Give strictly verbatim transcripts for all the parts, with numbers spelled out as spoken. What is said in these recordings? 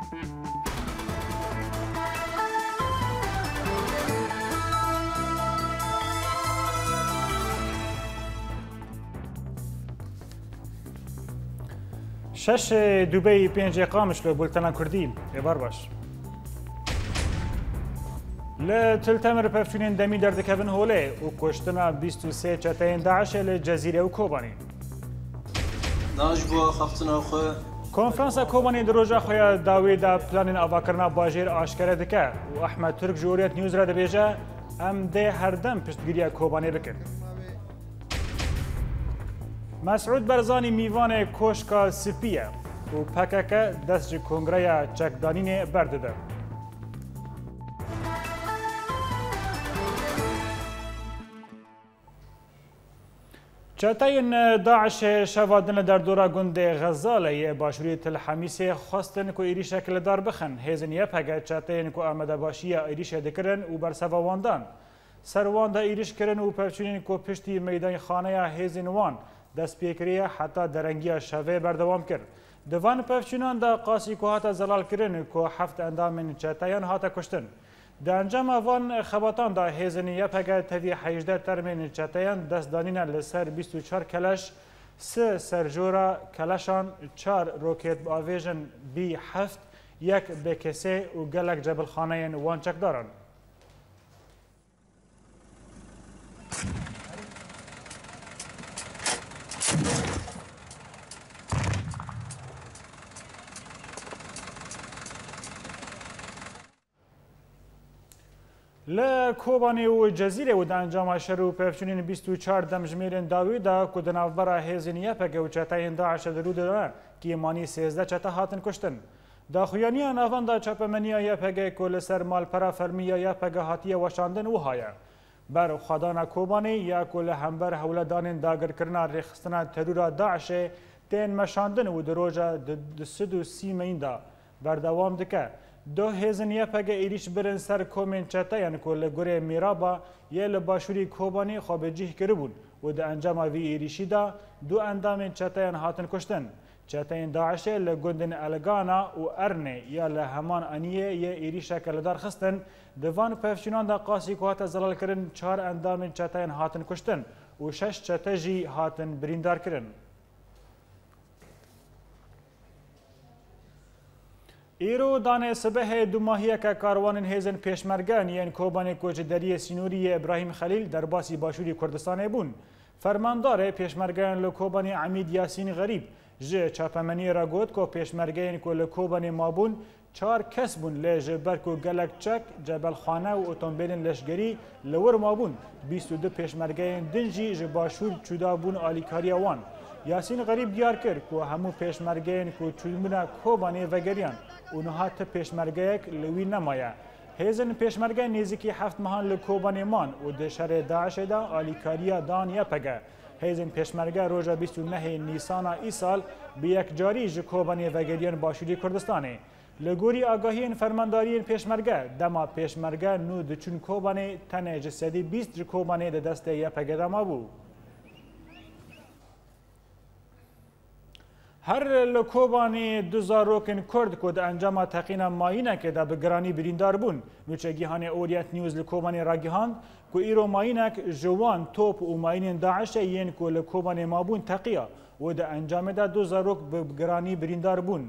Şeş ê Dubeyî, pênc ê Qamişlo, bultena Kurdî. Êvar baş. Li Til Temir pevçûnên demî derdikevin holê û kuştina bîst û sê çeteyên DAIŞê li Cezîre û Kobanê. Nan ji bo axaftina xwe. Konferansa Kobanê di roja xwe ya dawî de planên avakirina bajêr aşkere dike û Ahmet Turk ji Orient News re dibêje, em dê herdem piştgiriya Kobanê bikin. Mesûd Barzanî mîvanê Koşka Spî ye û P K K dest ji kongreya çekdanînê berdide. Çeteyên DAIŞê şeva din li derdora gundê Xezalê yê başûrê Til Hemîsê xwestin ku êrîşek li dar bixin. Hêzên Y P G çeteyên ku amadebaşiya êrîşê dikirin û berseva wan dan. Ser wan de êrîş kirin û pevçûnên ku piştî meydanxaneya hêzên wan dest pê kiriye heta derengiya şevê berdewam kir. Di van pevçûnan de qasî ku hate zelalkirin ku heft endamên çeteyan hate kuştin. Di encama van xebatan de hêzên Y P G tevî hejdeh termên çeteyan dest danîne li ser bîst û çar keleş, sê serjora keleşan, çar roketbavêjên B heft, yek B K S û gelek cebilxaneyên wan çekdaran. Li Kobanê û Cezîrê û di encama şer û pevçûnên bîst û çar demjimêrên dawî de ku di navbera hêzên Y P G û çeteyên DAIŞê de rû dide, kêmanî sêzdeh çete hatin kuştin. Daxuyaniya navenda çapemeniya Y P G ku li ser malpera fermî ya Y P G hatiye weşandin wiha ye. Berxwedana Kobanê ya ku li hember hewledanên dagirkirina rêxistina terora DAIŞê tên meşandin û di roja di, di sed û sî meyîn de berdewam dike. Duh hêzên Y P G êrîş birin ser komên çeteyan ku li gurê Mîraba yê li başûrî Kobanê xwe bi cih kiribûn û di encama vî êrîşî de du endamên çeteyan hatin kuştin. Çeteyên DAIŞê li gundên Elgana û Ernê ya li heman aniyê yê êrîşeke li dar xistin. Di van pevçûnan de qasî ku hate zelalkirin çar endamên çeteyan hatin kuştin û şeş çete jî hatin birîndarkirin. Îro danê sibehê dumahiyeke karwanên hêzên pêşmergeyan yên Kobanê ku ji deriyê sînorî yê Îbrahîm Xelîl derbasî başûrî Kurdistanê bûn. Fermandarê pêşmergeyan li Kobanê Emîd Yasîn Xerîb ji çapemeniyê re got ku pêşmergeyên ku li Kobanê mabûn çar kes bûn, lê ji ber ku gelek çek, cebelxane û otombêlên leşgerî li wir mabûn, bîst û du pêşmergeyên din jî ji başûr çûda bûn alîkariya wan. Yasîn Xerîb diyar kir ku hemû pêşmergeyên ku çûbûne Kobanê vegeriyan û niha ti pêşmergeyek li wî nemaye. Hêzên pêşmerge nêzîkî heft mehan li Kobanê man û di şerê DAIŞê de alîkariya dan Y P G. Hêzên pêşmerge roja bîst û nehê Nîsana îsal bi yekcarî ji Kobanê vegeriyan başûrê Kurdistanê. Li gorî agahiyên fermandariyên pêşmerge, dema pêşmerge nû diçûn Kobanê, tenê ji sedî bîst ji Kobanê di destê Y P G de mabû. Her li Kobanê du zarokên Kurd ku di encama teqîna mayînekê de bi giranî birîndar bûn. Nûçegihanê Orient News li Kobanê ragihand ku îro mayînek ji wan top û mayînên DAIŞê yên ku li Kobanê mabûn teqiya û di encamê de du zarok bi giranî birîndar bûn.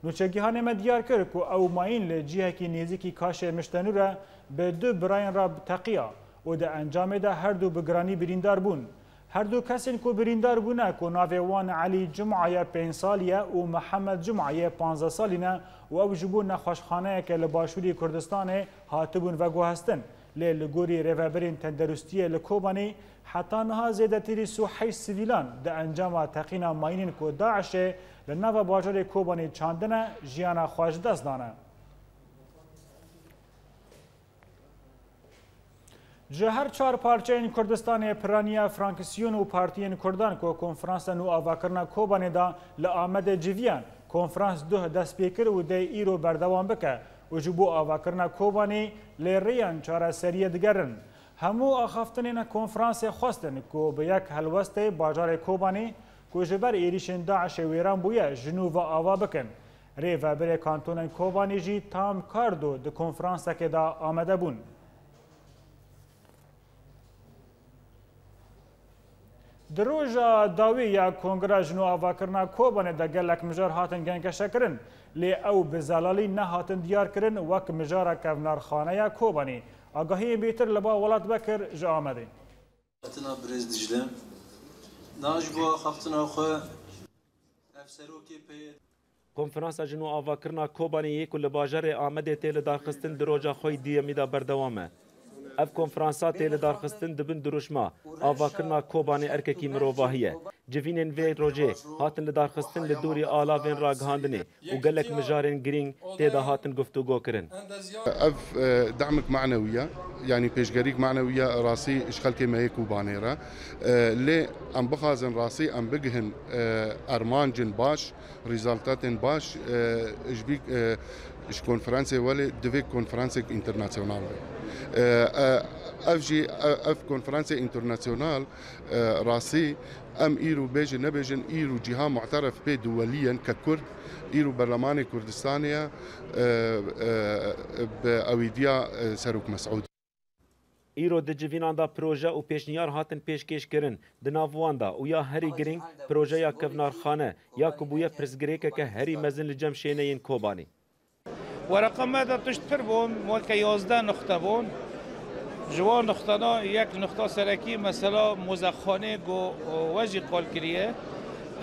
Nûçegihanê me diyar kir ku ew mayîn li cihekî nêzîkî Kaşê Miştenû re bi du birayên re teqiya û di encamê de her du bi giranî birîndar bûn. Her du kesên ku birîndar bûne, ku navê wan Elî Cuma ye, pênc salî ye, û Mihemed Cuma ye, panzdeh salî ne û ew ji bo nexweşxaneyeke li başûrê Kurdistanê hatibûn veguhestin. Lê li gorî rêveberên tenderustiyê li Kobanê, heta niha zêdetirî sî û heşt sivîlan di encama teqîna mayînên ku DAIŞê li nava bajarê Kobanê çandine, jiyana xwe ji dest dane. Ji her çar parçeyên Kurdistanê piraniya fraksîyon û partiyên Kurdan ku konferansa nû avakirina Kobanê da li Amedê civiyan, konferans duh dest pê kir û dê îro berdewam bike û ji bo avakirina Kobanê lê rêyan çareseriyê digerin. Hemû axaftinên konferansê xwestin ku bi yek helwestê bajarê Kobanê ku ji ber êrîşên DAIŞê wêran bûye, ji nû ve ava bikin. Rêvebirê Kantonên Kobanî jî Tam Kardo di konferansekê de amade bûn. Di roja dawî ya Kongra Jin û Avakirina Kobanê de gelek mijar hatin gengeşekirin, lê ew bi zelalî nehatin diyarkirin wek mijara Kevnarxaneya Kobanî. Agahiyên bêtir li ba Welat Bekir ji Amedê. Axaftina birêz Dicle. Na ji bo axaftina xwe ev serokê pê. Konferansa Jin û Avakirina Kobanê yê ku li bajarê Amedê tê lidarxistin di roja xwe yê duyemî de berdewam e. Ev konferansa tê lidarxistin di bin dirûşma Avakirina Kobanê erkekî mirovahî ye. Civînên vê rojê hatin lidarxistin li dûrî alavên ragihandinê û gelek mijarên girîng tê de hatin guftûgo kirin. Ev, e, demik manewî ye, yanî pêşgerîk manewî ye rastî ji xelkê me yê Kobanê re. E, lê em bixwazin rastî em bigihin, e, armancên baş, rezultatên baş, e, ji vî, e, ji konferansê welê divê konferansek înternasyonal be. E, e, ev jî, e, ev konferansê înternasyonal, e, rastî em îro bêjin nebêjin, îro cîha mu'teref pê duwelî yen ke Kurd, îro Berlemanê Kurdistanê ye, e, e, bi ewîdiya, e, Serok Mesûd. Îro di civînan de proje û pêşniyar hatin pêşkêş kirin. Di nav wan de û ya herî girîng projeya kevnarxane ya ku bûye pirsgirêkeke herî mezin li cem şêneyên Kobanê. Wereqa me de tişt pir bûn, weke yazdeh nuxte bûn. Ji wan nuxtena yek nuxta serekî mesela mozexanê ku we jî qal kiriye.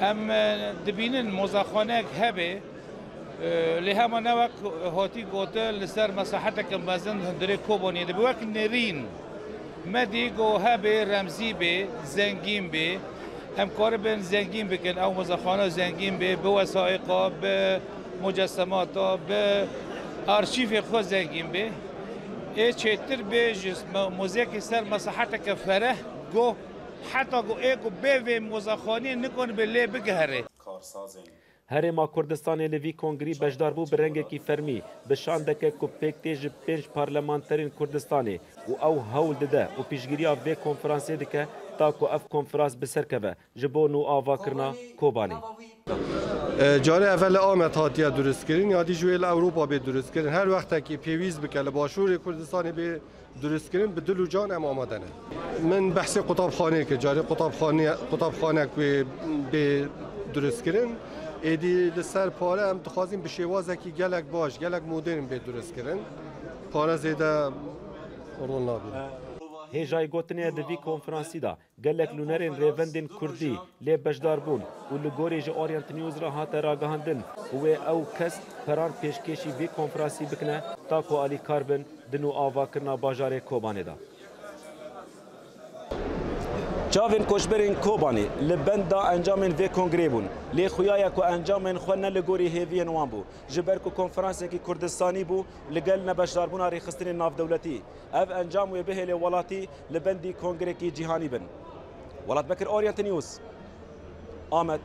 Em, e, dibînin mozexanek hebe, e, lê hema ne wek hatî gotin li ser mesaheteke mezin hundirê Kobanê dibe wek nerîn. Me dî ku hebê remzî bê, zengîn bê. Em karibin zengîn bikin, ew mozexane zengîn bê, bi wesayîqa, bi mucesemata, bi arşîvê xwe zengîn bê. Ê çêtir bê ji me-, mozekî ser mesaheteke fereh, ku heta ku ê ku bê vê mozexanê nikanibe lê bigihere. Herêma Kurdistanê li vî kongrî beşdar bû bi rengekî fermî, bi şandeke ku pêk tê ji pênc parlamenterên Kurdistanê û ew hewl dide û piştgiriya vê konferansê dike ta ku ev konferans bi ser keve ji bo nûavakirina Kobanê. E, carê evel li Amed hatiye durustkirin, ya dî ji wê li Ewropa bê durustkirin. Her wextekî pêwîst bike li Başûrê Kurdistanê bê durustkirin, bi dil û can em amade ne. Min behsê qutabxanê kir. Carê qutabxane, qutabxanek wê bê durustkirin. Êdî li ser pare em dixwazin bi şêwazekî gelek baş, gelek modern bê durustkirin. Pare zêde rol nabîne. Hêjayî gotinê ye di vî konferansî de gelek nûnerên rêvendên kurdî lê beşdar bûn û li gorî ji Orient News re hate ragihandin û wê ew kes peran pêşkêşî vî konferansî bikine ta ku alîkar bin di nûavakirina bajarê Kobanê de. Çavên koçberên Kobanê li benda encamên vê kongrê bûn, lê xuya ye ku encamên xwe ne li gorî hêviyên wan bû, ji ber ku konferansekî Kurdistanî bû li gel nebeşdarbûna rêxistinên navdewletî. Ev encam wê bihêlê welatî li bendî kongrekî cîhanî bin. Welat Bekir, Orient News, Amed.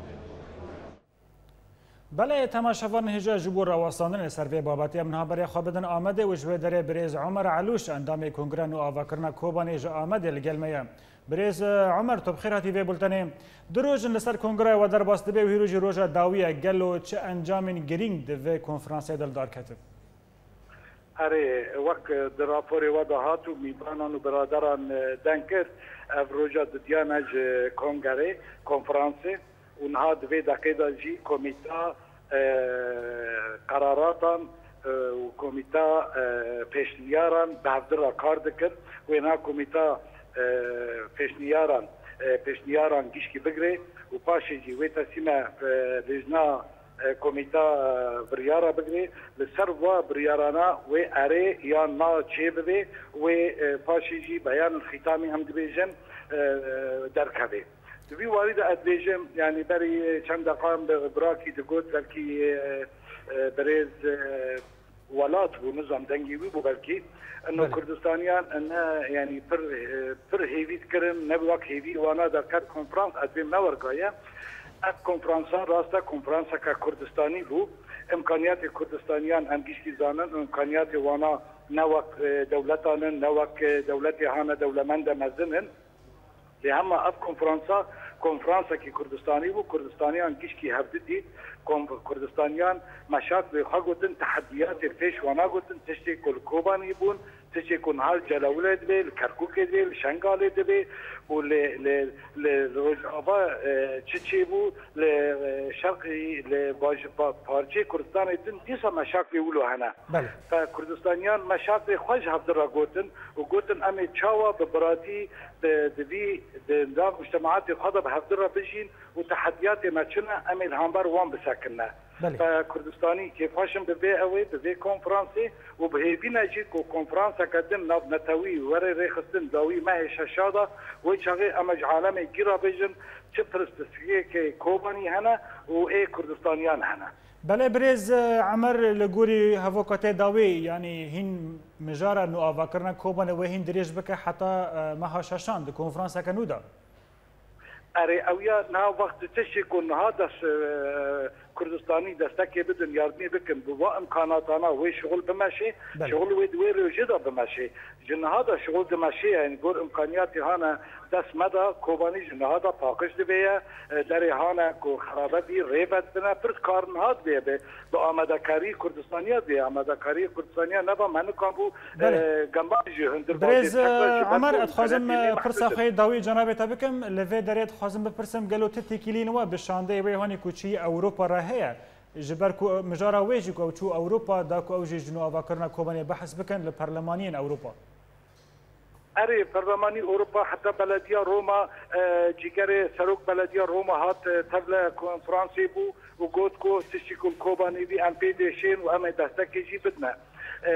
Belê, temaşevanên hêja, ji bo rawestandinê ser vê babetê em niha berê xwe bidin Amedê û ji wê derê birêz Omer Elûş, endamê Kongre Nûavakirina Kobanê ji Amedê li gel me ye. Birêz, e, Omer, tu bi xêr hatî vê bultenê. Du roj in li ser Kongreya we derbas dibe û hîro jî roja dawî ye. Gelo çi encamên girîng di vê konferansê de li dar ketin? Erê, wek di raporê we de hat û mîvanan û biraderan, e, deng kir, ev roja dudiyane ji kongerê, konferansê û niha di vê deqê de jî komîta, e, qeraratan, e, û komîta, e, pêşniyaran bi hevdu re kar dikin. Wê niha komîta, e, pêşniyaran, e, pêşniyaran gişkî bigire û paşê jî wê teslîme, e, lêjna e, komîta, e, biryara bigire, li ser va biryarana wê erê yan na çêbibe, wê, e, paşê jî beyanil xîtamî em dibêjin, e, e, derkeve. Di vî warî de ez dibêjim, yanî berî çend deqan bi birakî digot, belkî, e, e, birêz, e, Welat bû, nizam dengê wî bû belkî. Ino Belê. Kurdistaniyan ne, yanî pir, e, pir hêvî dikirin, ne bi wek hêvî wana derket konferans, ez bêm ne werka ye. Ev konferansa rast e, konferanseke Kurdistanî bû. Îmkaniyatê Kurdistaniyan em giştî zanin, îmkaniyatê wana ne wek, e, dewletan in, ne wek, e, dewletê hane dewlemende mezin in. Lê hema ev konferansa, konferansekî Kurdistanî bû, Kurdistaniyan gişkî hevdi dît, Kom- Kurdistaniyan meşaklê xwe gotin, tehediyatê pêş wana gotin, tiştê ku li Kobanî bûn, tiştê ku niha li Celewilê dibe, li Kerkûkê dibe, li Şengalê dibe û li, li, li, li Rojava, e, çi çêbû, li, e, Şerqî, li baş- pa- parçeyê Kurdistanê din dîsa meşaklê wilo hene. Belê. Fe Kurdistaniyan meşaklê xwe ji hevdi re gotin û gotin, em ê çawa bi biratî di, di vî, di nav mujtemaatê xwe de bi hevdi re bijîn û tehediyatê me çi ne, em ê li hember wan bisekinne. Belê. Fe Kurdistanî kêfxweş in bi vê ewê, bi vê konferansê û bi hêvî ne jî ku konferanseke din navnetewî were rêxistin dawî mehê şeşa de, wê çaxê em ji alemê gî re bêjin çi pirsgirêkê Kobanî hene û ê Kurdistaniyan hene. Belê birêz, e, Emer, li gorî hevoka te dawî, yanî hîn mijara nûavakirina Kobanê wê hîn dirêj bike heta, e, meha şeşan di konferanseke nû de? Erê, ew ya niha wext tiştê ku niha dest, e, Kurdistanî destekê bidin, yardimê bikin, bi wa imkanatana wê şixul bimeşê, Belê. Şixul wê di wê rojê de bimeşê. Ji niha de şixul dimeşê ye, yani gor imkaniyatê hane dest me de, Kobanî ji niha de paqij dibe ye, e, derê hane ku xerabe bî, rê vedibine, pirs kar niha dibe be, bi amadekarî Kurdistaniya dibe, amadekarî Kurdistaniya neba me nikan bû, Belê. e, geman jî hundir Birêz, bacê çek be, ji ber Emer, ku ez dixwazim, xeletî nê e, pirsa mehsûs in. Xwe yê dawî cenabê te bikim, li vê derê dixwazim bipirsim, gelo ti têkiliyên we bi şandeyê wê hanî ku çûyî Ewropa re heye? Ji ber ku mijara wê jî ku ew çû Ewropa, da ku ew jî ji nûavakirina Kobanê behs bikin li perlemaniyên Ewropa. Erê, Perlemanî Ewropa heta belediya Roma, e, cîgerê serok belediya Roma hat, e, tevle konferansê bû û got ku tiştî ku li Kobanê bî em pê dêşên û em ê destekê jî bidine. E,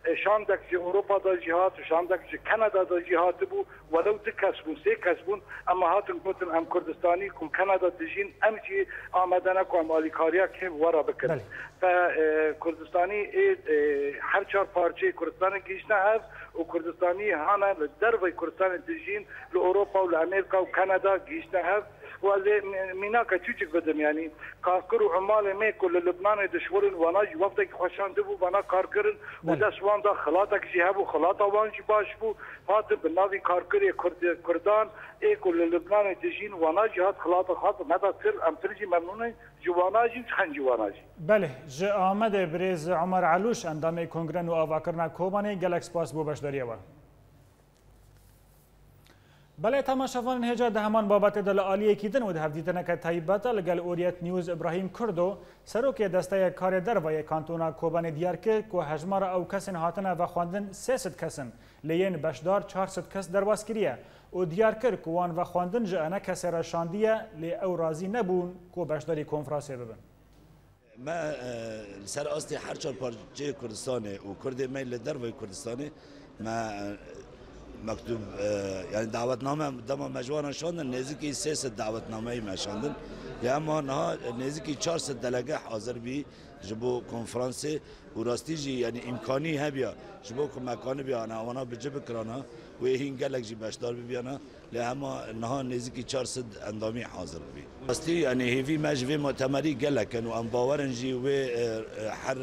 e, şandek ji Ewropa de jî hat û şandek ji Kanada de jî hatibû, welew du kes bûn, sê kes bûn, em hatin gotin em Kurdistanî ku Kanada dijîn, em jî amade ne ku em alîkariya kê were bikin. Belê. Fe, e, Kurdistanî ê, e, her çar parçeyê Kurdistanê gihîştine hev û Kurdistanî hane li derveyî Kurdistanê dijîn, li Ewropa û li Amerîka û Kanada gihîştine hev. Û ez ê mî-, mînaka çûçik bidim, yanî karker û umalê me ku li Libnanê dişwilin, wana jî wefdekî xwe şandibû, wana kar kirin û Belê. dest wan da xilatek jî hebû, xilata wan jî baş bû, hatin bi navî karkerê Kurd-, Kurdan ê ku li Libnanê dijîn, wana jî hat xilata xwe me da kir, em pir jî memnûn in. Ji wana jî, ji xencî wana jî. Belê, ji Amedê birêz Omer Elûş, endamê Kongre Nûavakirina Kobanê, gelek spas bo beşdariya we. Belê, temaşevanên hêja di heman babetê de li aliyekî din û di hevdîtineke taybet de li gel Oriyet News Ibrahîm Kurdo, serokê Desteya Karê Derve yê Kantona Kobanê diyar kir ku hejmara ew kesên hatine vexwendin sê sed kes in, lê yên beşdar çar sed kes derbas kiriye û diyar kir ku wan vexwendin ji ENKSê re şandiye, lê ew razî nebûn ku beşdarî konferansê bibin. Me, e, li ser astê her çar parçeyê Kurdistanê û Kurdê me li derveyî Kurdistanê me, e, mektûb, e, yani dawetname dema me ji wan re şandin, nêzîkî sê sed dawetnameyî me şandin. Lê hema niha nêzîkî çar sed delege hazir bî ji bo konferansê û rastî jî, yani îmkanî hebiya ji bo ku me kanibiyana wana bi ci bikirana wê hîn gelek jî beşdar bibiyana. Lê hema niha nêzîkî çar sed endamî hazir bûbî. Rastî, yanî hêvî me ji vê mutemerî gelek in û em bawer in jî wê, e, e, her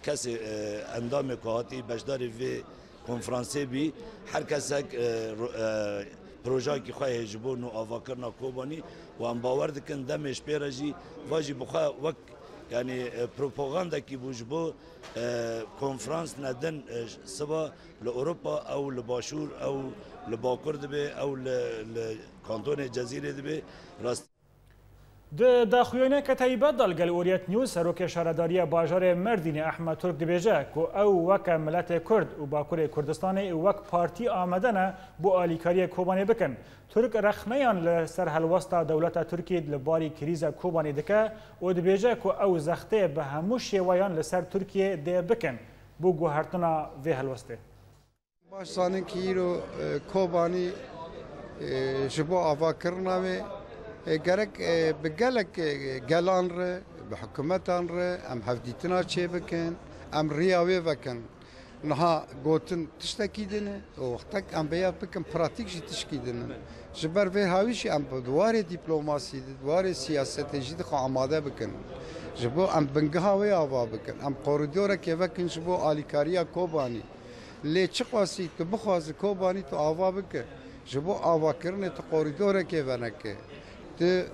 kesê, e, endamê ku hatî beşdarî vê konferansê bî, her kesek, e, ro-, e, projeyekî xwe heye ji bo nûavakirina Kobanî û em bawer dikin demê ji pê re jî va jî bi xwe wek, yanî, e, propagandekî bû ji bo, e, konferans nedin, e, siba li Ewropa, ew li Başûr, ew li Bakur dibe, ew li, li Kantonê Cezîrê dibe. Rast. Di daxuyaniyeke taybet de li gel Oriyet News, serokê şaredariya bajarê Merdînê Ehmed Turk dibêje ku ew weke miletê Kurd û Bakurê Kurdistanê wek partî amade ne bo alîkariyê Kobanê bikin. Turk rexneyan li ser helwesta dewleta Tirkiyê li barî krîza Kobanê dike û dibêje ku ew zextê bi hemû şêweyan li ser Tirkiyê dê bikin bo guhertina vê helwestê. Baş zanin ki îro, e, Kobanî, e, ji bo avakirina wê, e, gerek, e, bi gelek, e, gelan re, bi hikûmetan re em hevdîtina çêbikin, em riya wê vekin. Niha gotin tiştekî din e, û wextek em vêya bikin pratîk jî tişkî din e. Ji ber vê hawî jî em bi warê dîplomasî de, di warê siyasetê jî dixwe amade bikin. Ji bo em bingeha wê ava bikin. Em korîdorekê vekin ji bo alîkariya Kobanî. Lê çiqasî tu bixwazî Kobanî tu ava bike, Ji bo avakirinê tu korîdorekê veneke, tu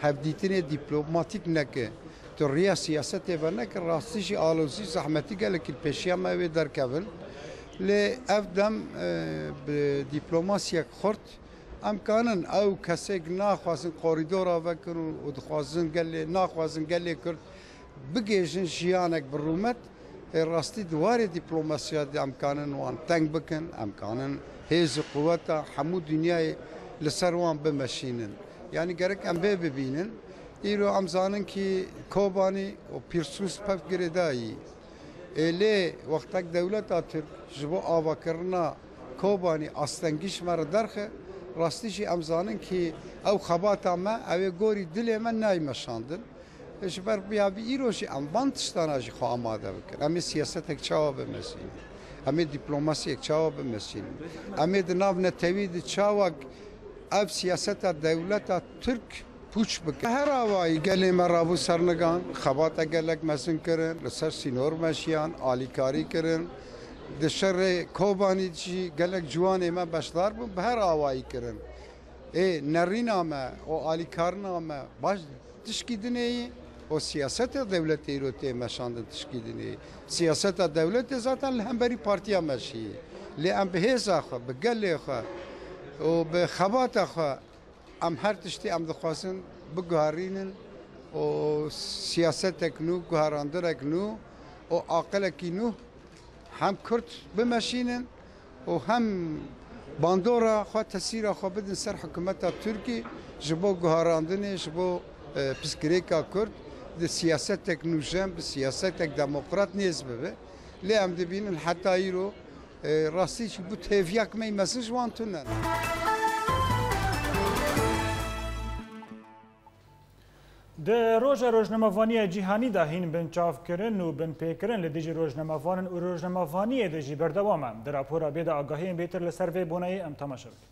hevdîtinê dîplomatîk neke, tu riya siyasetê veneke, rastî jî alozî zehmetî gelekî li pêşiya me wê derkevin. Lê ev dem, e, bi dîplomasiyek xurt em kanin ew kesê ku naxwazin korîdora vekin û, û dixwazin gelê, naxwazin gelê Kurd bigihêjin jiyanek bi rûmet, ê rastî di warê dîplomasiya de em kanin wan teng bikin, em kanin hêz û quweta hemû dinyayê li ser wan bimeşînin. Yanî gerek em vê bibînin. Îro em zanin kî Kobanî û Pîrsûs pev girêdayî. Ê lê wextek dewleta Tirk ji bo avakirina Kobanî astengî ji me re derxe, rastî jî em zanin kî ew xebata me, ew ê gorî dilê me nayê meşandin. Ji ber vê ya vî îro jî em van tiştana jî xwe amade bikin. Em ê siyasetek çawa bimeşînin? Em ê dîplomasiyek çawa bimeşînin? Em ê di nav netewî de çawa ev siyaseta dewleta Tirk pûç bikin? Her awayî gelê me rabû sernigan, xebata gelek mezin kirin, li ser sînor meşiyan, alîkarî kirin. Di şerê Kobanî jî gelek ciwanê me beşdar bûn, bi her awayî kirin. Ê nerîna me û alîkarina me baş tişkî dinê yî û siyaseta dewletê îro tê meşandin tişkî dinê yî. Siyaseta dewletê zaten li hemberî partiya me jî yî. Lê em bi hêza xwe, bi gelê xwe û bi xebata xwe em her tiştî em dixwazin biguherînin û siyasetek nû, guherandinek nû û aqilekî nû hem Kurd bimeşînin û hem bandora xwe, tesîra xwe bidin ser hikûmeta Tirkî ji bo guherandinê, ji bo, e, pirsgirêka Kurd di siyasetek nûjen, bi siyasetek demokrat nêz bibe. Lê em dibînin heta îro, e, rastî jî bi têviyak me yî mezin ji wan tune. Di roja rojnamevaniyê cîhanî de hîn binçavkirin û binpêkirin li dijî rojnamevanan û rojnamevaniyê de jî berdewam e. Di rapora bê de agahiyên bêtir li ser vê boneyê em temaşe bikin.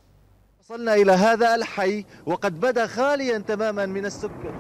وصلنا إلى هذا الحي وقد بدا خاليا تماما من السكان.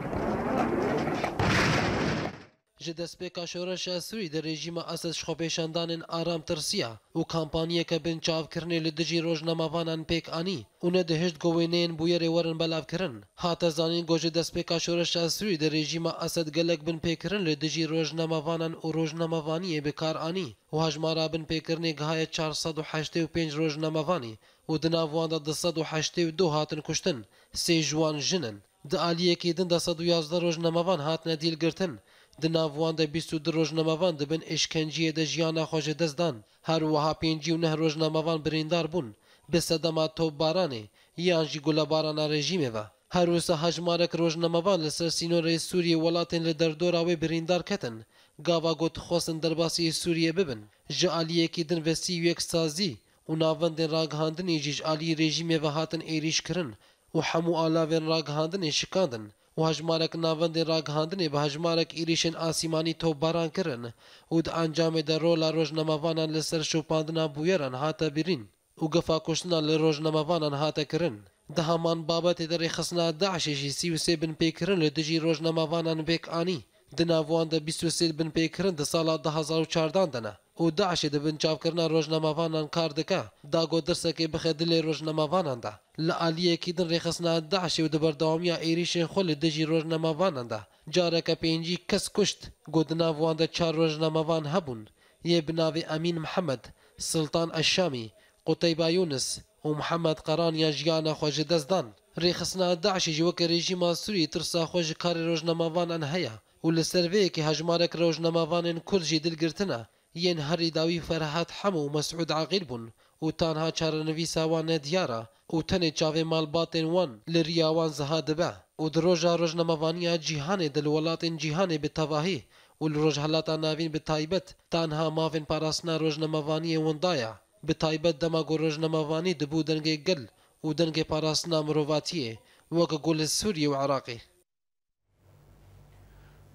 Ji destpêka şoreşa Sûrî de rejîma Esed ji xwepêşandanên aram tirsiya û kampanyeke binçavkirinê li dijî rojnamevanan pêk anî û nedihişt ku wêneyên bûyerê werin belavkirin. Hate zanîn ku ji destpêka şoreşa Sûrî de rejîma Esed gelek binpêkirin li dijî rojnamevanan û rojnamevaniyê bi kar anî û hejmara binpêkirinê gihaye çar sed û heştê û pênc rojnamevanî û di nav wan de du sed û heştê û du hatin kuştin, sê ji wan jin in. Di aliyekî din de sed û yazdeh rojnamevan hatine dîlgirtin. Di nav wan de bîst û du rojnamevan di bin îşkenciyê de jiyana xwe ji dest dan. Her wiha pêncî û neh rojnamevan birîndar bûn, bi sedema topbaranê yan jî gulebarana rejîmê ve. Her wisa hejmarek rojnamevan li ser sînorê Sûriyê welatên li derdora wê birîndar ketin, gava ku dixwestin derbasî Sûriyê bibin. Ji aliyekî din ve sî û yek sazî û navendên ragihandinê jî ji alî rejîmê ve hatin êrîş kirin û hemû alavên ragihandinê şikandin û hejmarek navendên ragihandinê bi hejmarek êrîşên asîmanî topbaran kirin û di encamê de rola rojnamevanan li ser şopandina bûyeran hate birîn û gefa kuştinan li rojnamevanan hate kirin. Di heman babetê de rêxistina DAIŞê jî sî û sê binpêkirin li dijî rojnamevanan pêk anî. Di nav wan de bîst û sê binpêkirin di sala du hazar û çardan de ne û DAIŞê di binçavkirina rojnamevanan kar dike, da ku dirsekê bixe dilê rojnamevanan de. Li aliyekî din rêxistina DAIŞê û di berdewamiya êrîşên xwe li dijî rojnamevanan de careke pêncî kes kuşt, ku di nav wan de çar rojnamevan hebûn, yê bi navê Emîn Mihemed, Siltan Eşşamî, Quteyba Yûnis û Mihemed Qeraniya jiyana xwe ji dest dan. Rêxistina DAIŞê jî weke rejîma Sûriyê tirsa xwe ji karê rojnamevanan heye û li ser vê yekê hejmarek rojnamevanên Kurd jî dil girtine, yên herî dawî Ferhat Hemo û Mesûd Aqîl bûn û tanha çarenivîsa wan nediyar e û tenê çavê malbatên wan li riya wan ziha dibe û di roja rojnamevaniya cîhanê de li welatên cîhanê bi tevahî û li Rojhelata Navîn bi taybet tanha mavên parastina rojnamevaniyê winda ye. Bi taybet dema ku rojnamevanî dibû dengê gel û dengê parastina mirovatiyê, weke ku li Sûriyê û Iraqê.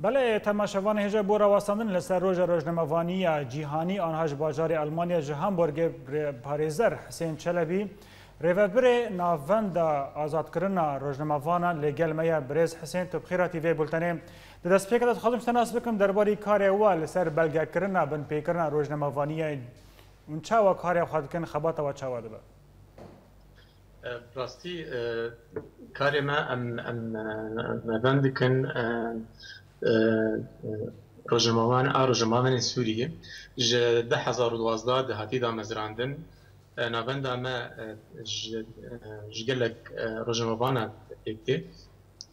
Belê, temaşevanê hêja bo rawestandin li ser roja rojnamevaniya cîhanî, anha ji bajarê Almanya ji Hamburgê re-, parêzer Hisên Çelebî, rêvebirê Navenda Azadkirina Rojnamevanan li gel me ye. Birêz Hisên, tu bi xêr hatî vê bultenê. Di destpêkê de dixwazim ji te nas bikim derbarî karê we li ser belgekirina binpêkirina rojnamevaniyê. Hûn çawa karê xwe dikin, xebata we çawa dibe? E, bi rastî, e, karê me em, em, e, me ben dikin, e, e, e, rojnamevan a rojnamevanên Sûriyê ji du hezar û duwazdeh de hatî damezrandin. E, navenda me, e, ji, e, ji gelek, e, rojnamevana pêk tê.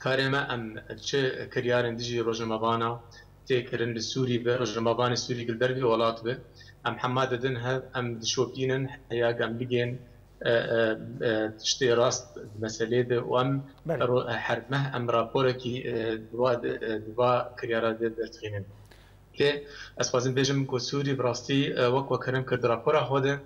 Karê me em çi kiryarên dijî rojnamevana tê kirin li Sûrî be, rojnamevanê Sûrî li dervî welat be, em hema didin hev, em dişopînin heya em bigên, e, e, e, tiştê rast di meselê de û em Belê. ro-, her meh em raporekî, e, di va de, e, di va kiryara de derdixînin. Lê ez xwazim bêjim ku Sûrî bi rastî, e, wek we kerem kir di rapora xwe de,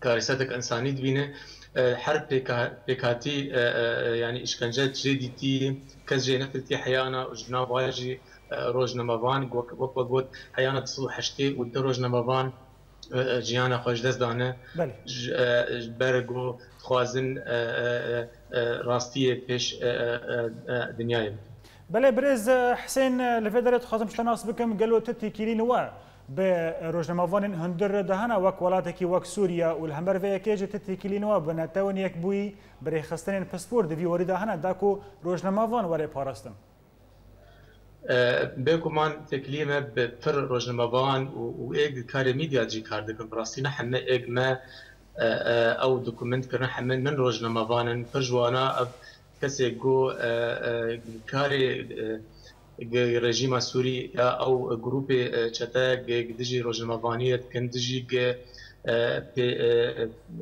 karîsetek însanî dibîne. E, her pêka-, pêkhatî, e, e, e, yanî îşkence jê dîtî, kes jê nefiltî heyana û ji nav wa jî, e, rojnamevan, wek, wek we got, heyana du sed û heştê û du rojnamevan, e, e, jiyana xwe ji dest dane. Belê. Ji, e, ji ber ku dixwazin, e, e, e, e, rastiyê pêş, e, e, e, e, dinyayê bikin. Belê birêz, e, Hisên, e, li vê derê dixwazim ji te nas bikim, gelo tu têkilî we bi rojnamevanên hundir re de hene, wek welatekî wek Sûriye, û li hember vê yekê jî tu têkilî we bi Netewên Yekbûyî, bi rêxistinên pispor di vî warî de hene, da ku rojnamevan were parastin? E, bêguman têkiliyê me bi pir rojnamevan û, û êk karê medya jî kar dikin. Bi rastî ne heme êk me, e, e, ew dokument kirine, heme min rojnamevan in. Pir ji wana ev kesê ku, e, e, karê, e, gi rejîma Sûrî ya ew grûpê, e, çete gi, gi dijî rojnamevaniyê dikin, dijî gi, e, pê-, e,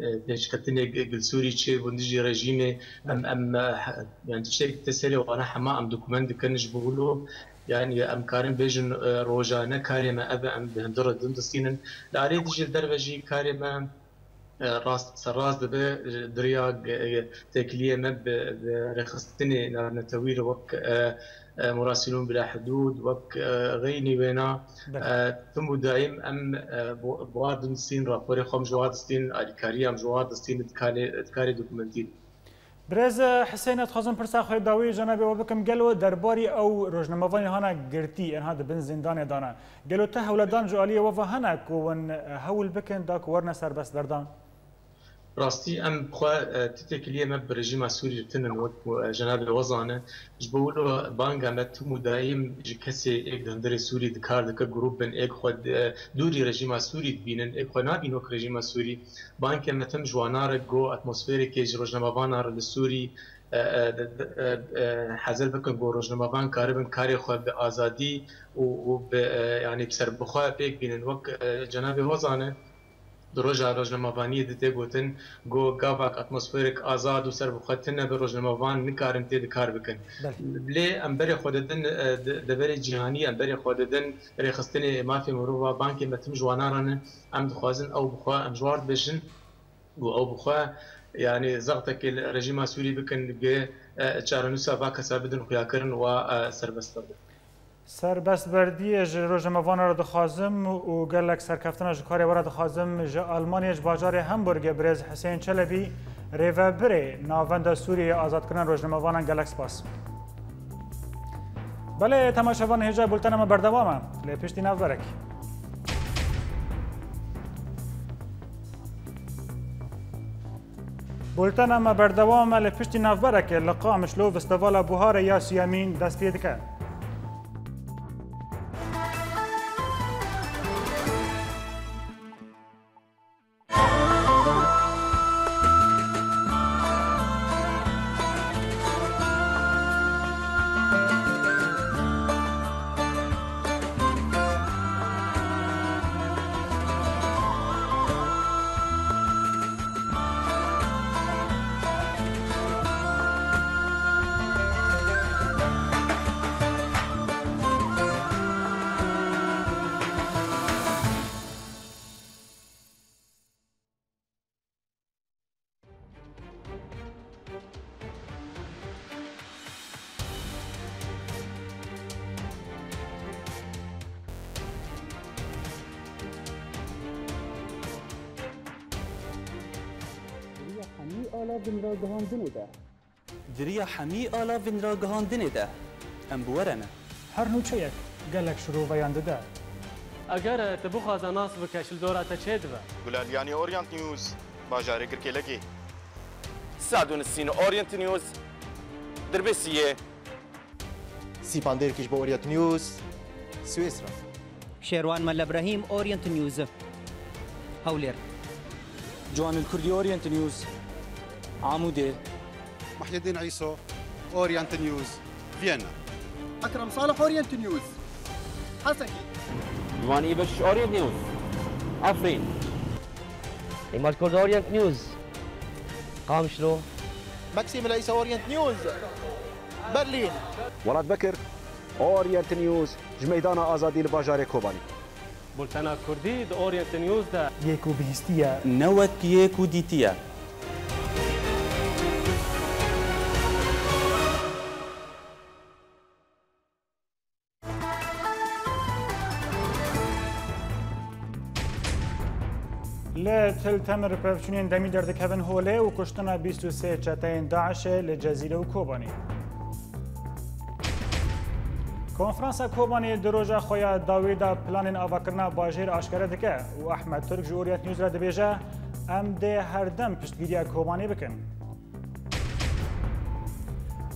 e, pêşketinê gi, gi Sûrî çêbûn, dijî rejîmê em, em, e, he-, yani tiştek te serê wana hema em dokument dikin ji bo wilo, yani em karin bêjin, e, rojane karê me ev e, em bi hundir re din distînin. Li alî dijî li derve jî karê me e, rast, serrast dibe, e, di riya ge-, ge-, têkiliyê me bi, bi rêxistinê navnetewî re wek, e, e, Murasîlûn Bila Hidûd, wek, e, xeynî wêna, Belê. e, tim û daîm em, e, bo-, bi war distîn, raporê xwe em ji war distîn, alîkariya em ji war distîn, di karê, di karê dokumentî. Birêz Hisên, ez dixwazim pirsa xwe dawî cenabê we bikim, gelo derbarî ew rojnamevanê hana girtî, enha di bin zîndanê dana. Gelo te hewledan ji aliyê we ve hene ku wan hewl bikin da ku werine serbestberdan? Rastî em bi xwe, e, tu têkiliyê me bi rejîma Sûrî tinin wek ku, e, cenabê we zane. Ji bo wilo banga me tim û daîm ji kesê êk di hundirê Sûrî di kar dike, grûp bin êk xwe di, e, dûrî rejîma Sûrî dibînin, êk xwe nabîn wek rejîma Sûrî. Bangê me tim ji wana re ku atmosferekê ji rojnamevana re li Sûrî, e, e, de, de, e, e, hezir bikin ku rojnamevan karibin karê xwe bi azadî û, û bi, e, yanî bi serbixwe pêk bînin. Wek, e, cenabê we zane, di roja rojnamevaniyê de tê gotin ku gavak atmosferek azad û serbixwe tune be, rojnamevan nikarin tê de kar bikin. Belê. Lê em berê xwe didin, e, de-, deverê cîhanî, em berê xwe didin rêxistinê mafê mirova, bangê me tim ji wana re ne. Em dixwazin ew bi xwe, em ji war dibêjin û ew bi xwe, yanî zextekê li rejîma Sûrî bikin, gi, e, çarenûsa va kesa bidin xuyakirin, wa, e, serbest bibin. Serbestberdiyê ji rojnamevana re dixwazim û gelek serkeftina ji karê we re dixwazim. Ji Almanyê, ji bajarê Hamburgê birêz Hisên Çelebî, rêvebirê Navenda Sûriyeyê Azadkirina Rojnamevanan, gelek spas. Belê, temaşevan, hêja bultena me berdewam e, lê piştî navberek. Bultena me berdewam e, lê piştî navbereke li Qamişlo Festîvala Buharê ya siyemîn dest pê dike. Di riya hemî ala vinragihandinê de. Di riya hemî ala vinragihandinê de. Em bi we re ne. Her nûçeyek gelek şiroveyan dide. Eger tu bixwaze nas bike, ji li dora te çê dibe. Gulaliyanî, Orient News, bajarê Girkêlekê. Sadun Sîn, Orient News, Dirbêsiyê. Sîpan Dêrkî ji bo Orient News, Swêsra. Şêrwan Mele Brahîm, Orient News, Hewlêr. Ciwanil Kurdî, Orient News, Amûdê. Muhyiddin Îso, Orient News, Viyana. Ekrem Salih, Orient News, Hesekî. Ciwan Îbiş, Orient News, Efrîn. Îmaj Kurd, Orient News, Qamişlo. Maksîm Leysa, Orient News, Berlîn. Welat Bekir, Orient News, ji Meydana Azadî li bajarê Kobanî. Bultena Kurdî di Orient News de. Yê ku bihîstiye. Ne wek yê ku dîtiye. Li Til Temir pevçûnên demî derdikevin holê û kuştina bîst û sê çeteyên DAIŞê li Cezîre û Kobanê. Konferansa Kobanê di roja xwe ya dawî de planên avakirina bajêr aşkere dike û Ehmed Turk ji Orient News re dibêje, em dê her dem piştgiriya Kobanê bikin.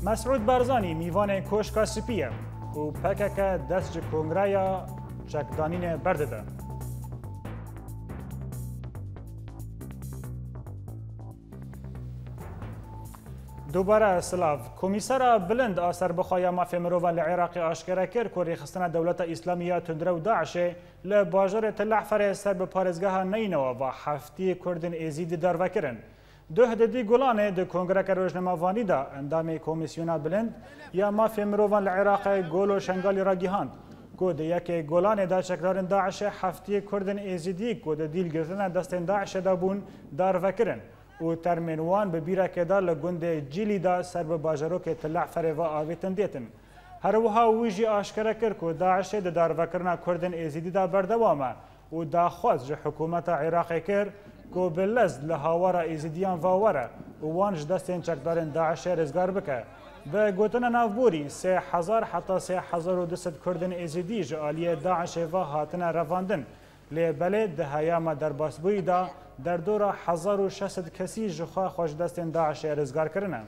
Mesûd Barzanî mîvanê Koşka Spî ye û P K K dest ji kongreya çekdanînê berdide. Dubare silav. Komîsera Bilind a Serbixwe ya Mafê Mirovan li Iraqê aşkere kir ku rêxistina Dewleta Îslamî ya tundrew DAIŞê li bajarê Til Ehferê ser bi parêzgeha Neynewa va heftiyê Kurdên Êzîdî darve kirin. Duh Didî Gulanê di kongreke rojnamevanî de endamê Komîsyona Bilind ya Mafê Mirovan li Iraqê Golo Şengalî ragihand ku di yekê Gulanê de çekdarên DAIŞê heftiyê Kurdên Êzîdî ku di dîlgirtina destên DAIŞê de bûn darve kirin û termên wan bi bîrekê de li gundê Cîlî de ser bi bajarokê Til Ehferê ve avêtin dêtin. Her wiha wî jî aşkere kir ku DAIŞê di darvekirina Kurdên Êzîdî de berdewam e û daxwaz ji hikûmeta Iraqê kir ku bi lez li hawara Êzîdiyan ve were û wan ji destên çekdarên DAIŞê rizgar bike. Bi gotina navborî, sê hezar heta sê hezar û du sed Kurdên Êzîdî ji aliyê DAIŞê ve hatine revandin. Lê belê di heyama derbasbûyî de derdora hezar û şeş sed kesî jixwe xwe ji destên DAIŞê rizgar kirine.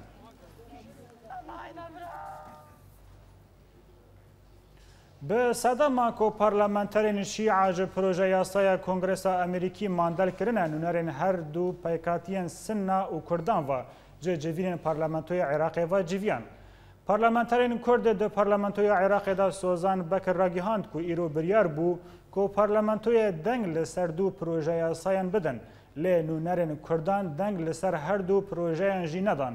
Bi sedema ku parlamenterên Şîa ji proje yasaya Kongresa Amerîkî mandel kirine, nûnerên her du pêkhatiyên Sinna û Kurdan ve ji civînên parlamentoya Iraqê ve civiyan. Parlamenterên Kurd di parlamentoya Iraqê de Sozan Bekir ragihand ku îro biryar bû ku parlamentoyê deng li ser du projeyasayan bidin, lê nûnerên Kurdan deng li ser her du projeyan jî nedan.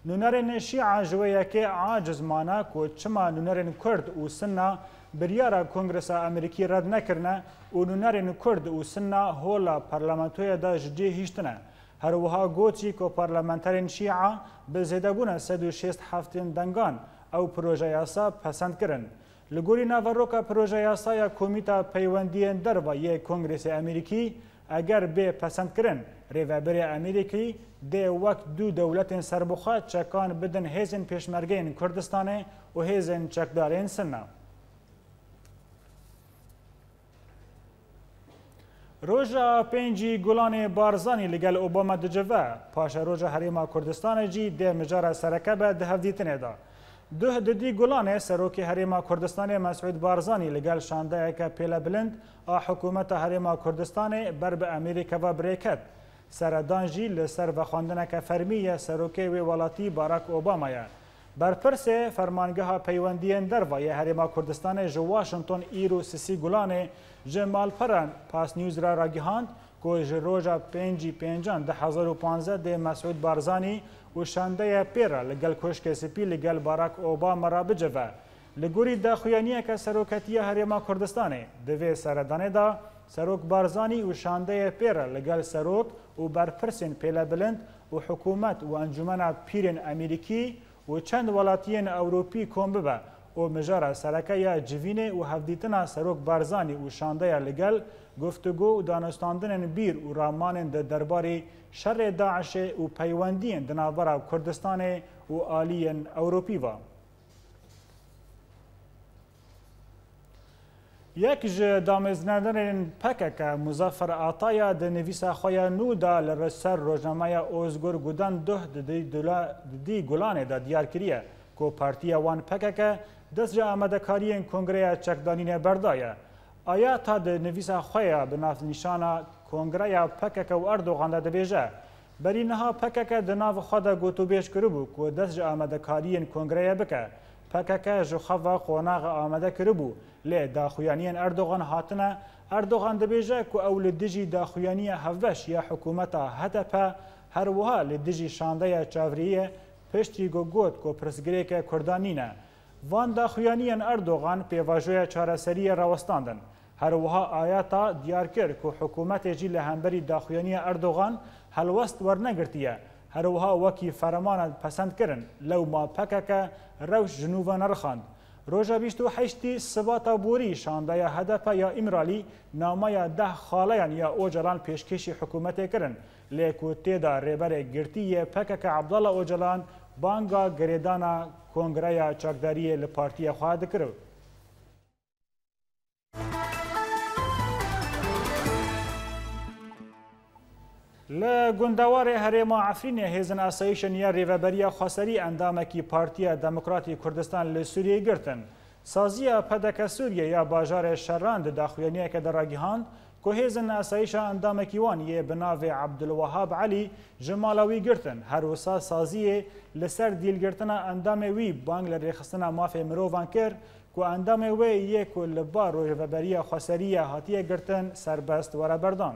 Nûnerên Şîa ji wê yekê aciz mane ku çima nûnerên Kurd û Sinna biryara Kongresa Amerîkî red nekirine û nûnerên Kurd û Sinna hola parlamentoyê de ji cihê hiştine. Her wiha got jî ku parlamenterên Şîa bi zêdebûna sed û şêst heftên dengan ew proje yasa pesend kirin. Li gorî naveroka proje yasaya Komîta Peywendiyên Derve yê Kongresê Amerîkî, eger bê pesendkirin, rêvebirê Amerîkî dê wek du dewletên serbixwe çekan bidin hêzên pêşmergeyên Kurdistanê û hêzên çekdarên Sinna. Roja pêncî Gulanê Barzanî li gel Obama dicive, paşeroja Herêma Kurdistanê jî dê mijara sereke be di hevdîtinê de. Duh Didî Gulanê, Serokê Herêma Kurdistanê Mesûd Barzanî li gel şandeyeke pêlebilind a hikûmeta Herêma Kurdistanê ber bi Amerîka ve bi rê ket. Seredan jî li ser vexwendineke fermî yê serokê wê welatî Barack Obama ye. Berpirsê Fermangeha Peywendiyên Derve yê Herêma Kurdistanê ji Washington îro Sisî Gulanê ji malperan Pas News re ragihand ku ji roja pêncî pêncan du hezar û panzdeh dê Mesûd Barzanî û şandeyê pê re li gel Koşkê Spî li gel Barack Obama re bicive. Li gorî daxuyaniyeke Seroketiya Herêma Kurdistanê, di vê seredanê de Serok Barzanî û şandeyê pê re li gel serok û berpirsên pêlebilind û hikûmet û Encûmena Pîrên Amerîkî û çend welatiyên Ewropî kom bibe û mijara sereke ya civînê û hevdîtina Serok Barzanî û şandeya li gel, guftûgo û danûstandinên bîr û ramanên di derbarê şerê DAIŞê û peywendiyên di navbera Kurdistanê û aliyên Ewropî ve. Yek ji damezrênerên P K K, Muzaffer Ataya, di nivîsa xwe ya nû de li ser rojnameya Ozgur Gudan Duh di dî dula-, di dî Gulanê de diyar kiriye ku partiya wan P K K dest ji amadekariyên kongreya çekdanînê berdaye. Ataya di nivîsa xwe ya bi navnîşana Kongreya P K K û Erdogan de dibêje, berî niha P K K di nav xwe de gotûbêj kiribû ku dest ji amadekariyên kongreyê bike. P K K ji xwe ve qonax amade kiribû, lê daxuyaniyên Erdogan hatine. Erdogan dibêje ku ew li dijî daxuyaniya hevbeş ya hikûmeta H D P, her wiha li dijî şandeya çavriyê piştî ku got ku pirsgirêke Kurdan nîne. Van daxuyaniyên Erdogan pêvajoya çareseriyê rawestandin. Her wiha Ataya diyar kir ku hikûmetê jî li hemberî daxuyaniya Erdogan helwest wernegirtiye. Her wiha wekî fermana pesend kirin, lewma P K K rewş ji nû ve nerixand. Roja bîst û heştî Sibata borî şandeya H D P ya Îmralî nameya deh xaleyan ya Ocalan pêşkêşî hikûmetê kirin, lê ku tê de rêberê girtî yê P K K Abdullah Ocalan banga girêdana kongreya çakdariyê li partiya xwe dikir. Li gundewarê herêma Efrînê hêzên asayîşên ya Rêveberiya Xweserî endamekî Partiya Demokratî Kurdistan li Sûriyeyê girtin. Saziya P D K Sûriye ya bajarê Şeran di daxuyaniyeke de ragihand ku hêzên asayîşa endamekî wan yê bi navê Abdulwehab Elî ji mala wî girtin. Her wisa saziyê li ser dîlgirtina endamê wî bang li rêxistina mafê mirovan kir ku endamê wê yê ku li ba Rêveberiya Xweserî ye hatiye girtin serbest were berdan.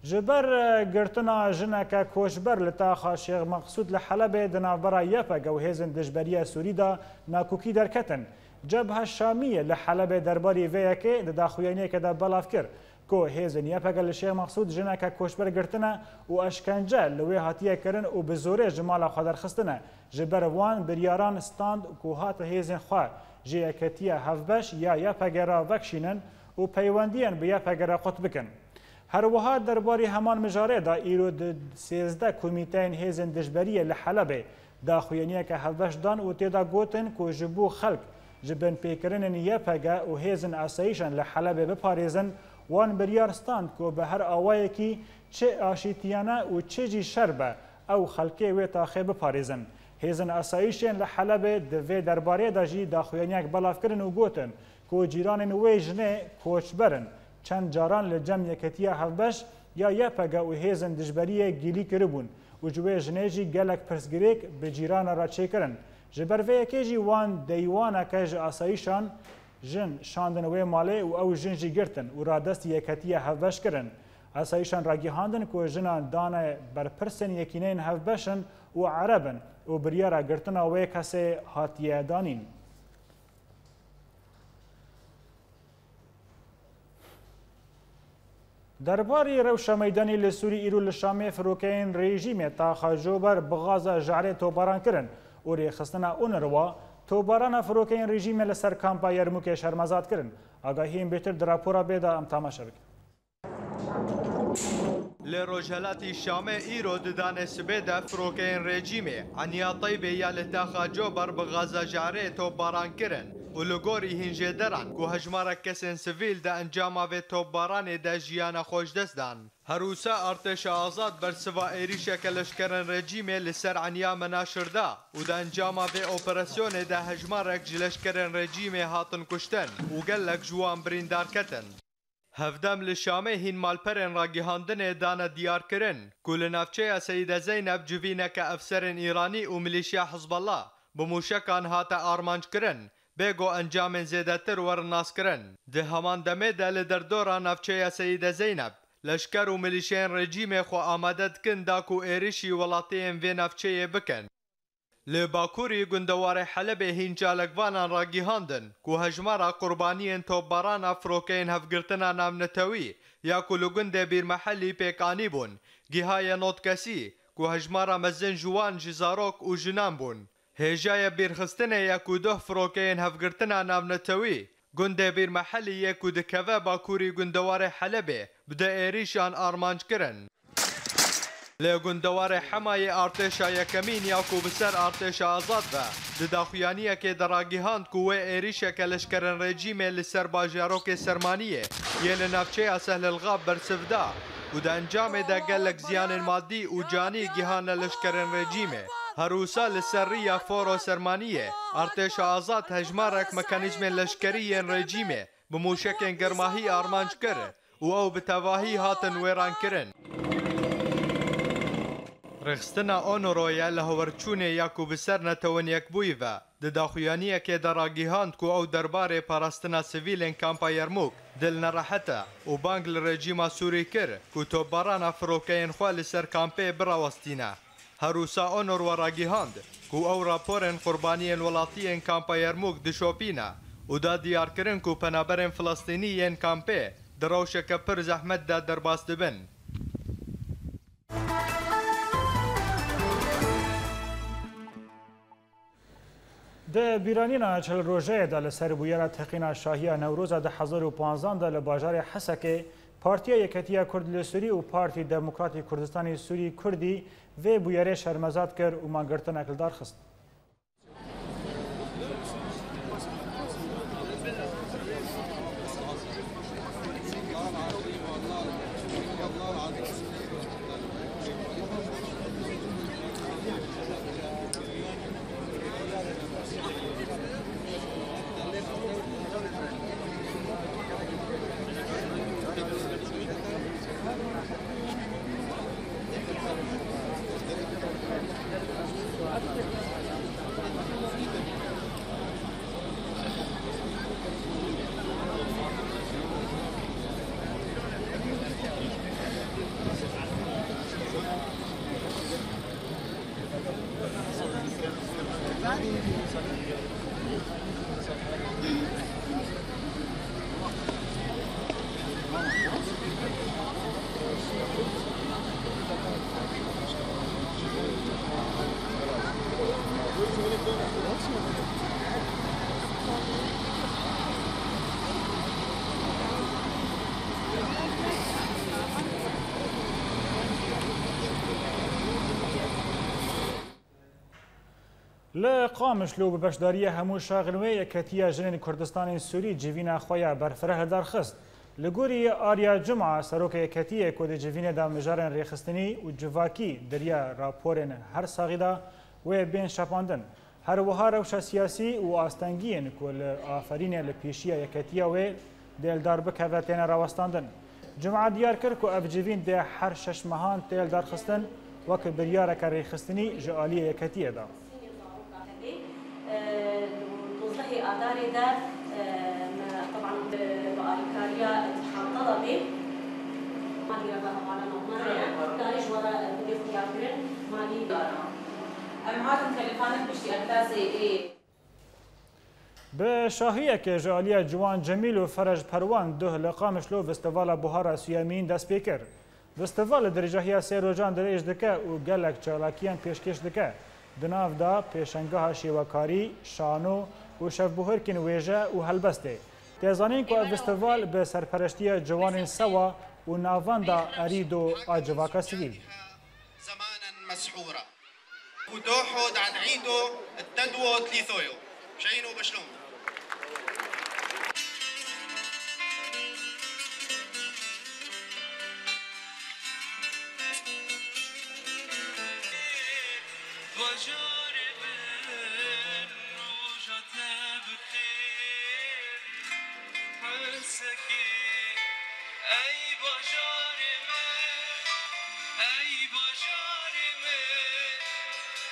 Ji ber, e, girtina jineke koçber li taxa Şêx Meqsûd li Helebê di navbera Y P G û hêzên dijberiya Sûrî de nakokî derketin. Cebha Şamiyê li Helebê derbarî vê yekê di daxuyaniyeke de belav kir ku hêzên Y P G li Şêx Meqsûd jineke koçber girtine û eşkence li wê hatiye kirin û bi zorê ji mala xwe derxistine. Ji ber van biryaran stand ku hate hêzên xwe ji Yeketiya Hevbeş ya Y P G re vekişînin û peywendiyên bi Y P G re qut bikin. Her wiha derbarî heman mijarê de îro di sêzdeh komîteyên hêzên dijberiyê li Helebê daxuyaniyeke hevbeş dan û tê de gotin ku ji bo xelk ji binpêkirinên Y P G û hêzên asayîşan li Helebê biparêzin, wan biryar stand ku bi her awayekî çi aşîtiyane û çi jî şer be, ew xelkê wê taxê biparêzin. Hêzên asayîşên li Helebê di vê derbarê de jî daxuyaniyek belav kirin û gotin ku cîranên wê jinê koçber in. Çend caran li cem Yeketiya Hevbeş ya Y P G û hêzên dijberiyê gilî kiribûn û ji wê jinê jî gelek pirsgirêk bi cîrana re çêkirin. Ji ber vê yekê jî wan deywaneke ji asayîşan jin şandin wê malê û ew jin jî girtin û radestî Yeketiya Hevbeş kirin. Asayîşan ragihandin ku jinan dane berpirsên Yekîneyên Hevbeş in û Ereb in û biryara girtina wê kesê hatiye danîn. Derbarî rewşa meydanî li Sûrî, îro li Şamê firokeyên rejîmê taxa Cober bi gaza jarê topbaran kirin û rêxistina UNRWA topbarana firokeyên rejîmê li ser kampa Yermûkê şermezar kirin. Agahiyên bêtir di rapora bê de em temaşe bikin. Li rojhelatî Şamê îro di danê sibê de firokeyên rejîmê Eniya Teybê ya li taxa Cober bi gaza jarê topbaran kirin û li gorî hîn jêderan ku hejmarek kesên sivîl di encama vê topbaranê de jiyana xwe ji dest dan. Her wisa artêşa azad bersiva êrîşeke leşkerên rejîmê li ser Eniya Menaşir da û di encama vê operasyonê de hejmarek ji leşkerên rejîmê hatin kuştin û gelek ji wan birîndar ketin. Hevdem li Şamê hîn malperên ragihandinê dane diyarkirin ku li navçeya Seyîde Zeyneb civîneke efserên Îranî û milîşya Hizbullah bi mûşekan hate armanckirin, bê ku encamên zêdetir werin naskirin. Di heman demê de li derdora navçeya Seyîde Zeyneb, leşker û milîşeyên rejîmê xwe amade dikin da ku êrişî welatiyên vê navçeyê bikin. Li bakurî gundewarê Helebê hîn çalakvanan ragihandin ku hejmara qurbaniyên topbarana firokeyên hevgirtina navnetewî ya ku li gundê Bîrmehelî pêk anîbûn, gihaye nod kesî, ku hejmara mezin ji wan jî zarok û jinan bûn. Hêjayê bîrxistinê ya ku duh firokeyên hevgirtina navnetewî gundê Bîrmehelî yê ku dikeve bakurî gundewarê Helebê bi du êrîşan armanc kirin. Li gundewarê Hemayê artêşa yekemîn ya ku bi ser artêşa azad ve di daxuyaniyekê de ragihand ku wê êrîşeke leşkerên rejîmê li ser bajarokê Sermaniyê yê li navçeya Sehlelxab bersiv da û di encamê de gelek ziyanên madî û canî gihane leşkerên rejîmê. Her wisa li ser riya Foro Sermaniyê artêşa azad hejmarek mekanîzmên leşkerî yên rejîmê bi mûşekên germahî armanc kir û ew bi tevahî hatin wêrankirin. Rêxistina Onoro ya li Hewerçûnê ya ku bi ser Netewên Yekbûyî ve di daxuyaniyekê de ragihand ku ew derbarê parastina sivîlên kampa Yermûk dil nerehet e û bang li rejîma Sûrî kir ku topbarana firokeyên xwe li ser kampê birawestîne. Her wisa Onor we ragihand ku ew raporên qurbaniyên welatiyên kampa Yermûk dişopîne û da diyarkirin ku penaberên Filistînî yên kampê di rewşeke pir zehmet de derbas dibin. Di bîranîna çil rojeyê de li ser bûyera teqîna şahiya Newroza du hezar û panzdan de li bajarê Hesekê Partiya Yeketiya Kurd li Sûrî û Partî Demokratî Kurdistanê Sûrî, Kurdî, vê bûyerê şermezar kir û mangirtinek li dar xist. Li Qamişlo bi beşdariya hemû şaxên wê Yeketiya Jinên Kurdistanên Sûrî civîna xwe ya berfireh li dar xist. Li gorî Arya Cuma, serokê Yeketiyê ku di civînê de mijarên rêxistinî û civakî di riya raporên her saxî de wê bên şapandin. Her wiha rewşa siyasî û astengiyên ku li aferînê li pêşiya Yeketiya wê dê li dar bikeve têne rawestandin. Cuma diyar kir ku ev civîn dê her şeş mehan tê li dar xistin wek biryareke rêxistinî ji aliyê Yeketiyê de. Dozdehê Adarê de, e, me, teban, bi, bi alîkariya Îtîhad Telebê, malî re ve hevala navnane, darê ji we re bidê xuyakirin, malî. Em hatin telefanek piştî enkazê ê. Bi şahiyeke ji aliya Ciwan Cemîl û Ferej Perwan duh li Qamişlo Festîvala Buhara Suyemîn dest pê kir. Festîval li dirêjahiya sê rojan dirêj dike û gelek çalakiyan pêşkêş dike. Di nav de pêşengeha şêwekarî, şano û şevbihurkên wêje û helbestê. Tê zanîn ku ev festîval bi serpereştiya ciwanên Sewa û Navenda Erîdo a Civaka Sivîl. زمانا مسحورا. ودوحو دعد عيدو التدوو تليثويو. شينو بشلوم. Bajarê min, roja te bi xêr. Hesekê, ey bajarê min, ey bajarê min,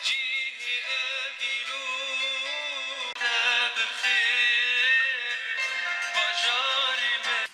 cihê evîn û te bi xêr, bajarê min.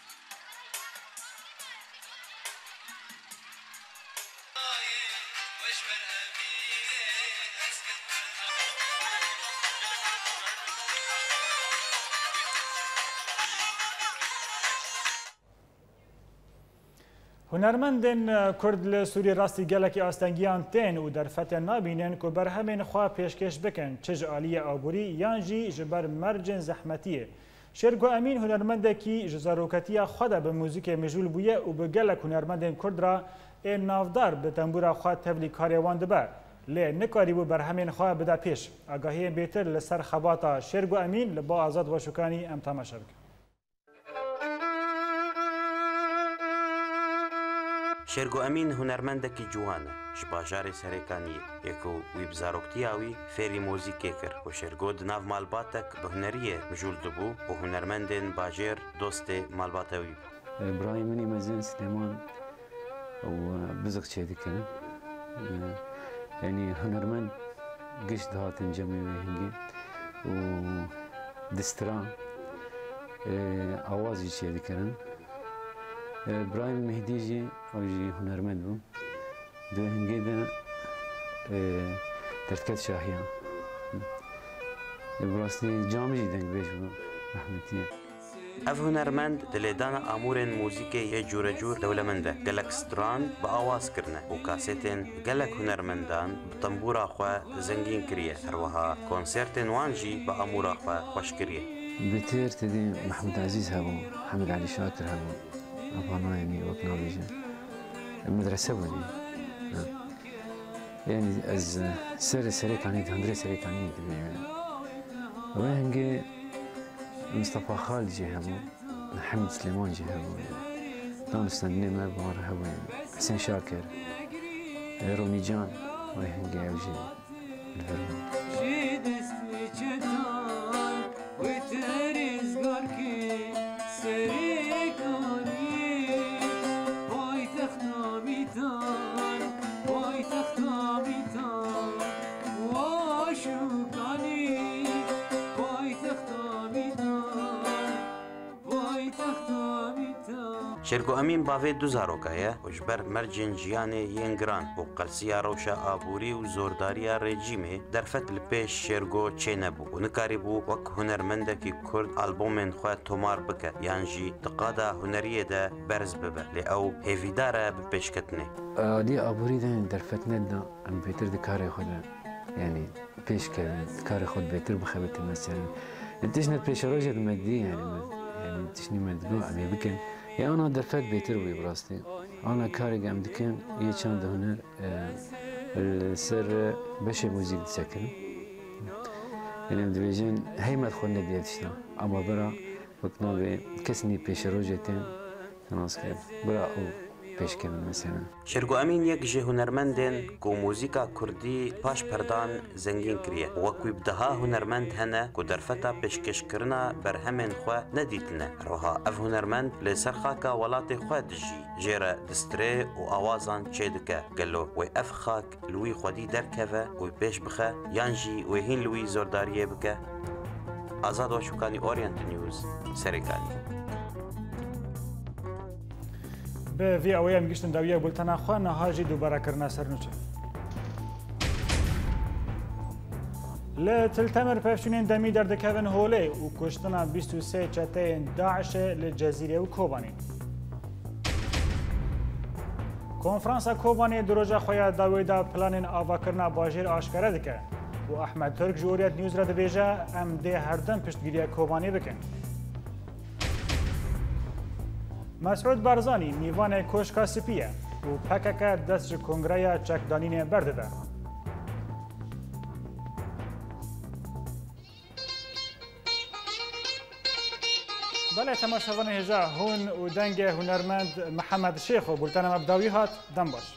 Hunermendên Kurd li Sûrî rastî gelekî astengiyan tên û derfetên nabînin ku berhemên xwe pêşkêş bikin, çi ji aliyê aborî yan jî ji ber mercên zehmetiyê. Şêrgo Emîn hunermendekî ji zaroketiya xwe de bi muzîkê mijûl bûye û bi gelek hunermendên Kurd re Ê navdar bi tembûra xwe tevlî karê wan dibe, lê nikarîbû berhemên xwe bide pêş. Agahiyên bêtir li ser xebata Şêrgo Emîn li ba Azad Weşûkanî em temaşe bikin. Şêrgo Emîn hunermendekî ciwan e, ji bajarê Serêkaniyê yê ku wî bi zaroktiya wî fêrî muzîkê kir û Şêrgo di nav malbatek bi huneriyê mijûl dibû û hunermendên bajêr dostê malbata wî bû. Birayê min ê mezin Silêman û biziq çêdikirin. Yanî hunermend giş dihatin cemê wê hingê û di stran awaz jî çêdikirin. Birayê min Mehdî jî ew jî hunermend bû. Di hingê de derdiket şahiyan. Bi rastî cam jî dengbêj bû, rehmetî. Ev hunermend di lêdana amûrên muzîkê yê cûrecûr dewlemend e. Gelek stran bi awaz kirine û kasetên gelek hunermendan bi tembûra xwe zengîn kiriye. Her wiha konsertên wan jî bi amûra xwe xweş kiriye. Bêtir tedî Mehmûd Ezîz hebû, Hemid Elî Şakir hebû. Ava nayê min wek navêjin. Medrese bû jî. Ha. Yanî ez serê Serêkanî, hundirê Serêkanî dibêjim. Wê hingê Mistefa Xalid jî hebû, Hemîd Silêman jî hebû. Danûstendinê me bi wan re hebû. Husên Şakir, Ronî Can, wê hingê ew jî li vir bûn. Ji destê çetan wê te rêzgar ke Serêkaniyê, paytexta mîtan, paytexta mîtan, Weşûkanî, paytexta mîtan, paytexta mîtan. Şêrgo Emîn bavê du zaroka ye û ji ber mercên jiyanê yên giran û qelsiya rewşa aborî û zordariya rejîmê derfet li pêş Şêrgo çênebû û nikarîbû wek hunermendekî kurd albomên xwe tomar bike yan jî di qada huneriyê de berz bibe. Lê ew hêvîdar e bi pêşketinê. Alî aborî de derfet nedida em bêtir di karê xwe de, yanî pêş kevin, di karê xwe bêtir bixebitin mesela. Li tişt ne pêşerojê de me dî, yanî me, yanî tiştî me digot em ê bikin. Ê ana derfet bêtir bû bi rastî. Ana karek em dikin, yê çand huner, e, li ser beşê muzîk disekin. Yanî em dibêjin, heymet xwe nediye tişta. Ama bira, wek navê kes nî pêşerojê tên, nas ke bira ew pêşkevin mesela. Şêrgo Emîn yek ji hunermendên ku muzîka kurdî paş perdan zengîn kiriye. Wek wî bi deha hunermend hene ku derfeta pêşkêşkirina berhemên xwe nedîtine. Her wiha ev hunermend li ser xaka welatê xwe dijî, jê re distirê û awazan çêdike. Gelo wê ev xak li wî xwedî derkeve û pêş bixe, yan jî wê hîn li wî zordariyê bike? Azad Weşûkanî, Orient News, Serêkanî. Bi vî awayî em gihîştin dawiya bultena xwe, niha jî dubare kirina ser nûçe. Li Til Temir pevçûnên demî derdikevin holê û kuştina bîst û sê çeteyên DAIŞê li Cezîrê û Kobanê. Konferansa Kobanê di roja xwe ya dawî de planên avakirina bajêr aşkere dike û Ahmet Turk ji Orient News re dibêje, em dê herdim piştgiriya Kobanê bikin. Mesûd Barzanî mîvanê Koşka Spî ye û P K K dest ji kongreya çekdanînê berdide. Belê, temaşevanê hêja, hûn û dengê hunermend Mihemed Şêxo, bultena me bi dawî hat, dem baş.